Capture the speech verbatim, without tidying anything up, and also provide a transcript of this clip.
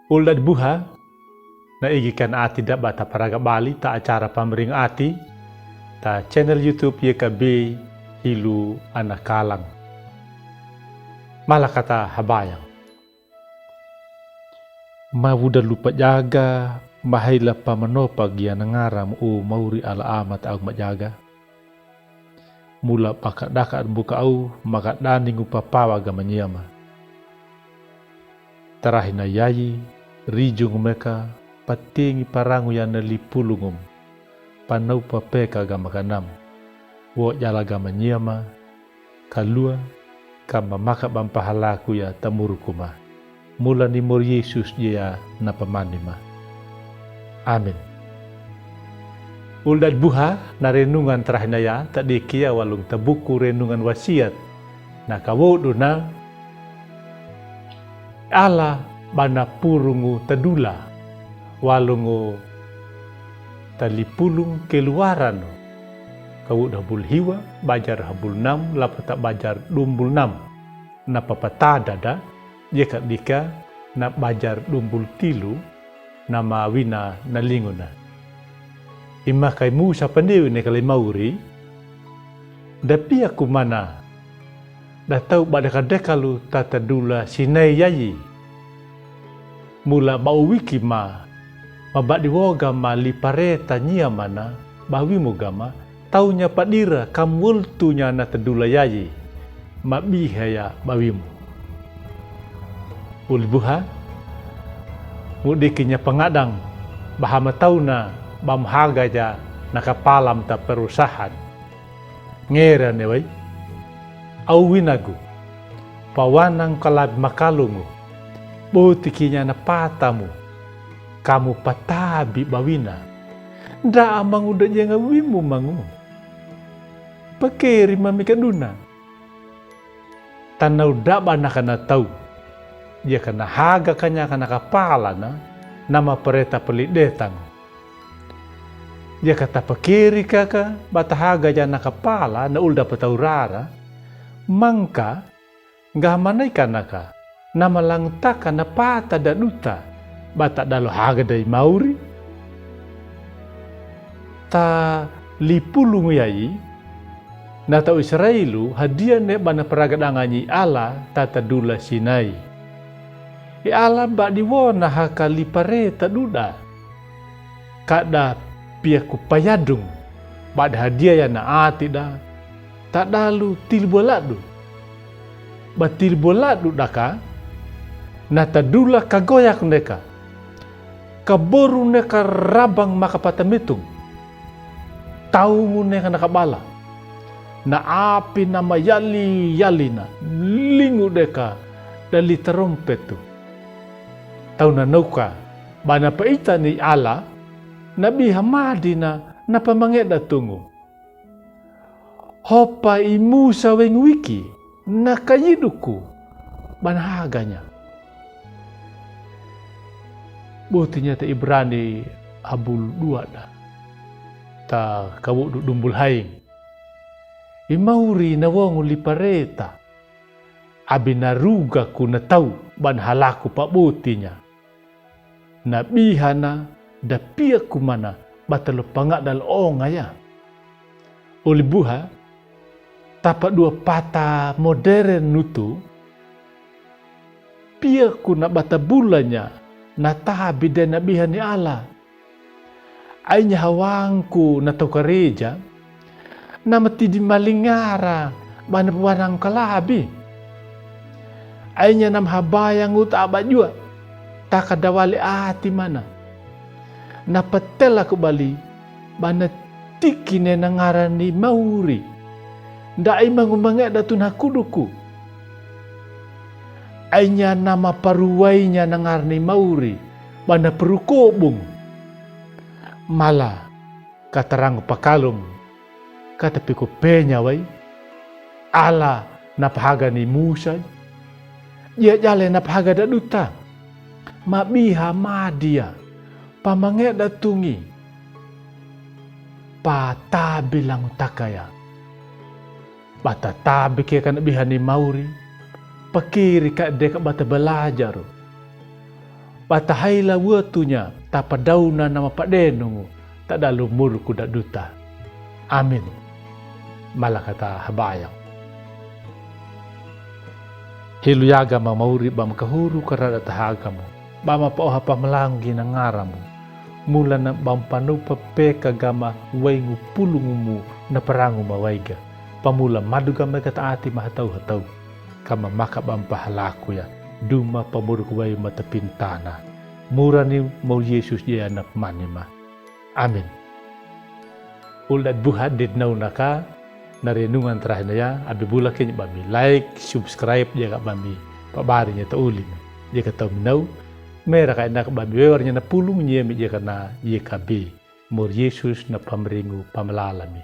Ulda' di buha, na igi kan ati da ba ta paraga bali ta acara pamring ati, ta channel YouTube Y K B Hilu Ana Kalang. Mala kata habayang. Mawuda lupa jaga, mahaila pamanopa gia na ngaram o mauri ala amat au majaga. Mula bakadaka buka au, maka daningu papawa gama nyama. Tarahi na yayi, rijung meka, patingi parangu ya na lipulungum. Panau papeka gama kanam. Wo jala gama nyama, kalua, kama maka bampahalaku ya tamurukuma. Mula ni mor Yesus ya na pamanima. Amin. Ulda' di buha na renungan tarahi na ya, ta diki ya walung ta buku renungan wasiat. Na kawodu na, ala bana purungu ta dula, walungu ta lipulung keluaran. Kawodu habul hiwa, bajar habul nam, lapa ta bajar dumbul nam. Na papatada da, jeka dika na bajar dumbul tilu, na mawina na linguna. I maka i Musa panewi ne kali mauri, da pia kumana, da tau ba deka-deka lu ta ta dula Sinai yayi. Mula ba uwiki ma, ma ba di woga ma lipare ta nyia mana, ba wimu gama, tau nya padira kam woltu nya na ta dula yayi, ma biha ya ba wimu. Uli buha, mudiki nya pangadang, ba hama tau na, ba mahaga ja na kapalam ta perusahan. Ngera ne wai, au winagu, pawanang kalabi makalungu, botiki nya na patamu, kamu patabi ba wina. Nda amangu da jenga wimu mangu. Pakeri mami kaduna. Tanau daba na kana tau. Dia kana haga kanya kana kapala na, nama pareta pali detang. Dia kata pakeri kaka, bata haga jana kapala, na ulda patau rara. Mangka, ngga manai kanaka, nama langtaka na pata da duta, bata dalo haga dai mauri. Ta lipulung yai, na tau Israelu, hadia ne bana paragadanganyi ala, ta ta dula Sinai. I ala ba di wona haka lipare ta duda. Kada pia ku payadung, ba da hadia ya na ati da, ta dalu tilbo ladu. Ba tilbo ladu daka, na ta dula kagoyak neka. Kaboru neka rabang maka patametung. Taungu neka na kabala. Na api na mayali-yali na, lingu deka, dali tarompetu. Tau na nauka, bana paita ni ala, na biha madi na, na pamangeda tungu. Hopa i Musa weng wiki, na kayiduku, bana haganya. Botinya ta Ibrani habul dua da. Ta kawodu dumbul haing. I mauri na wongu lipareta. Abi na rugaku na tau, bana halaku pa botinya. Na biha na da pia kumana, bata lo pangadal onga ya. Uli buha, tapa dua pata moderen nutu, pia kuna bata bulanya, na tabi de na biha ni ala. Ainya hawangku na tau kareja, na matidi malingara, bana pawanang kalabi. Ainya na mahabayang uta aba jua, taka dawali ati mana. Na patela ku bali, bana tiki ne na ngaran ni mauri. Nda ai mangu mangeda tun hakuduku. Ainya na maparuwainya na ngaran ni mauri, bana parukobung. Mala, katarangu pakalung, kata piku penya wai. Ala na pahaga ni Musa. Dia jale na pahaga da duta. Mabiha madia. Pamangeda tungi. Patabi langtakaya. Bata tabi ke kana biha ni mauri. Pakiri ka deka bata balajaru. Ba tahaila watunya tapadauna nama padenongo tadalo murku daduta. Amin. Malakata habayang. Helu yaga ma mauri bam kahuru karada tahaga mo. Bam paoha pamalangi na ngara mo. Mula na bam panopa peka gama waingu pulungu mu na parangu ma waiga. Pamula madu gama ga taati ma hatau hatau. Kama maka bam pahalaku ya. Duma pamuruk wai mata pintana. Murani mau Yesus dia na manima. Amin. Ul dat buhat dit nau naka na renungan terakhir na ya, abi bula keny bami like, subscribe, dia ka bami pabari nya ta ulim. Dia ka tau minau, mera ka ina ka bami wewar nya na pulung nya mi dia ka na ye ka bi. Mur Yesus na pamringu pamlala mi.